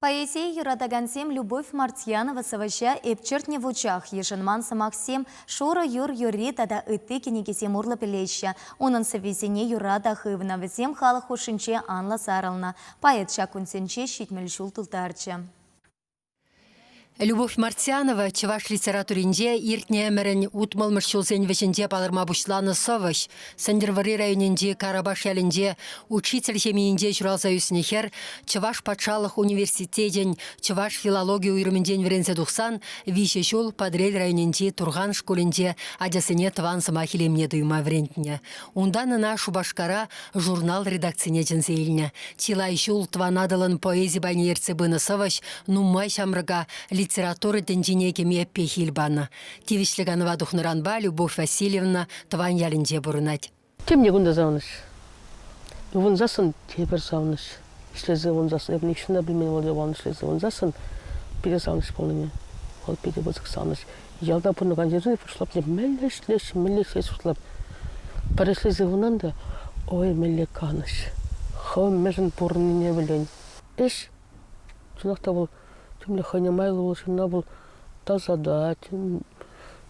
Поэзие юратакансем Любовь Мартьянова сӑвӑҫа Эп чӗртнӗ вучах, йышӑнман сӑмахсем, Шурӑ юр юрри тата ытти кӗнекесем урлӑ пӗлеҫҫӗ. Унӑн сӑввисене юрра та хывнӑ, вӗсем халӑх хушшинче анлӑ сарӑлнӑ. Поэт ҫак кунсенче 70 ҫул тултарчӗ. Любовь Мартьянова чӑваш литературинче иртнӗ ӗмӗрӗн утмӑлмӗш ҫулсен вӗҫӗнче палӑрма пуҫланӑ сӑвӑҫ. Сӗнтӗрвӑрри районӗнчи Карапаш ялӗнче учитель ҫемйинче ҫуралса ӳснӗ хӗр Чӑваш патшалӑх университечӗн чӑваш филологи уйрӑмӗнчен вӗренсе тухсан виҫӗ ҫул Патӑрьел районӗнчи Турхан шкулӗнче ачасене тӑван сӑмах илемне туйма вӗрентнӗ. Унтан ӑна Шупашкара журнал редакцине чӗнсе илнӗ. Чылай ҫул Тӑван Атӑлӑн поэзи пайне ертсе пынӑ сӑвӑҫ нумай ҫамрӑка литература тӗнчине кӗме пехил панӑ. Тивӗҫлӗ канӑва тухнӑранпа Любовь Васильевна тӑван ялӗнче пурӑнать. Темне кунта савӑнӑҫ. Ывӑнсассӑн тепӗр савӑнӑҫ. Ӗҫлесе ывӑнсассӑн, эпӗ нихҫан та пӗлмен вӑл ялан ӗҫлесе ывӑнсассӑн питӗ савӑнӑҫ пулнине. Вӑл питӗ пысӑк савӑнӑҫ. Ялта пурӑнакан ҫынсем шутлап, мӗнле ӗҫлеҫҫӗ, мӗнле ӗҫлес шутлап. Пӗр ӗҫлесе ывӑнан та, ой, мӗнле канӑҫ. Хӑв мӗншӗн пурӑннине пӗлен. Ӗҫ, чӑнах та вӑл темле хӑйне майлӑ вӑл ҫынна вӑл тасатать.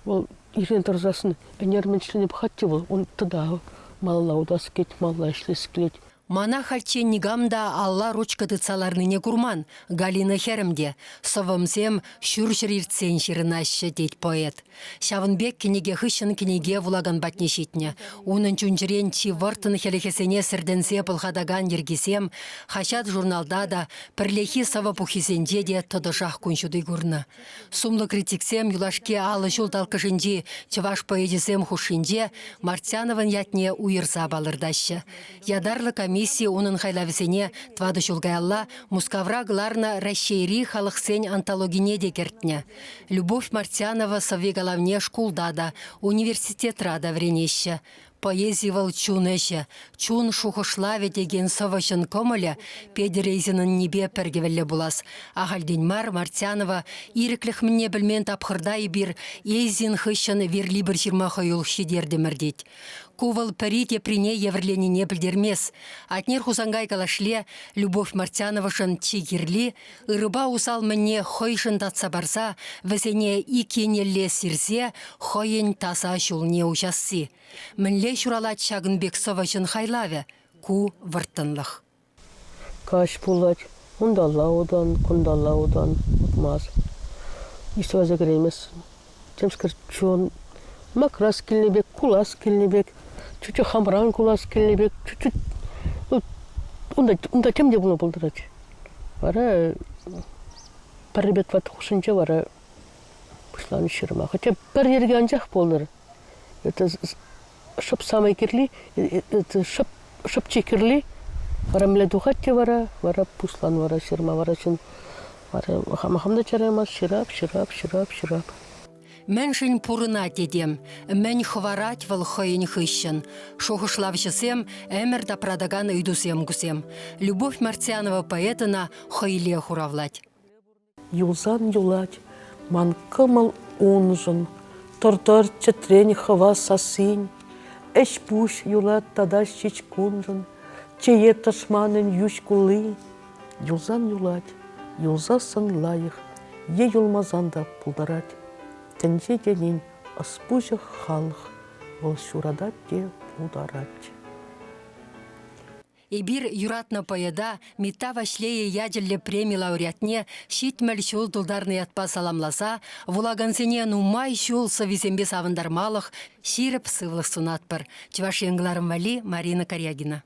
Вӑл иртен тӑрсассӑн ӗнер мӗн ӗҫлени пӑхать те вӑл, ун тата малалла утас килет, малалла ӗҫлес килет. Мана хальччен никам та алла ручка тытса ларнине курман, Галина хӗрӗм те. Сӑввӑмсем ҫурҫӗр иртсен ҫырӑнаҫҫӗ, тет поэт. Ҫавӑн пек кӗнеке хыҫҫӑн кӗнеке вулакан патне ҫитнӗ. Унӑн чун-чӗрен чи вӑрттӑн хӗлӗхӗсене сӗртӗнсе пӑлхатакан йӗркисем хаҫат-журналта та, пӗрлехи сӑвӑ пуххисенче те тӑтӑшах кун ҫути курнӑ. Сумлӑ критиксем юлашки 50 ҫул талккӑшӗнчи чӑваш поэчӗсем хушшинче Мартьяновӑн ятне уйӑрса палӑртаҫҫӗ. Ятарлӑ комисси унӑн хайлавӗсене тӑватӑ ҫул каялла Мускавра кӑларнӑ Раҫҫейри халӑхсен антологине те кӗртнӗ. Любовь Мартьянова сӑвви-калавне шкулта та, университетра та вӗренеҫҫӗ. Поэзи вӑл чун ӗҫӗ, чун шухӑшлавӗ текен сӑвӑҫӑн кӑмӑлӗ Петӗр Эйзинӑннипе пӗр кӗвӗллӗ пулас. Ахальтен мар Мартьянова ирӗклӗх мӗнне пӗлмен тапхӑрта эпир Эйзин хыҫҫӑн верлибр ҫырма хӑюлӑх ҫитертӗмӗр тет. Ку вӑл пӗри теприне евӗрленине пӗлтермест. Атнер Хусанкай калашле, Любовь Мартьяновӑшӑн чи кирли ырӑпа усал мӗнне хӑйшӗн татса парса вӗсене ик еннелле сирсе хӑйӗн таса ҫулне уҫасси. Мӗнле ҫуралать ҫакӑн пек сӑвӑҫӑн хайлавӗ? Ку вӑрттӑнлӑх. Каҫ пулать. Унталла утан, кунталла утан, утмас. Ниҫта кайса кӗрейместӗн. Темскер чун макрас килнӗ пек, кулас килнӗ пек, чуть-чуть хамран кулас килнӗ пек, чуть-чуть ну, унта, унта тем те пулма пултарать. Вара пӗррепе тӑваттӑ хушшинче вара пуҫланӑ ҫырма. Хотя пӗр йӗрке анчах пултӑр. Это шӑп самай кирли, это шӑп, шӑп чи кирли. Вара мӗнле тухать те вара, вара пуҫлан вара ҫырма, вара ҫын вара хама хам та чараймасть, ҫырап, ҫырап, ҫырап, ҫырап. Мӗншӗн пурӑнать этем, мӗн хӑварать вӑл хӑйӗн хыҫҫӑн? Шухӑшлавҫӑсем ӗмӗр тапратакан ыйтусем кусем. Любовь Мартьянова поэт ӑна хӑйле хуравлать. Юлсан юлать ман кӑмӑл уншӑн, Тӑр-тӑр чӗтрен хӑва сассин. Ӗҫ-пуҫ юлать тата ҫич куншӑн, Чее тӑшманӗн йӳҫ кулли. Юлсан юлать, юлсассӑн лайӑх, Е юлмасан та пултарать. Тӗнче тенин ӑс-пуҫӗ халӑх, Вӑл ҫуратать те пултарать. Эпир юратнӑ поэта Митта Ваҫлейӗ ячӗллӗ преми лауреатне 70 ҫул тултарнӑ ятпа саламласа вулакансене нумай ҫул сӑввисемпе савӑнтармалӑх ҫирӗп сывлӑх сунатпӑр. Чӑваш Ен кӑларӑм валли Марина Карягина.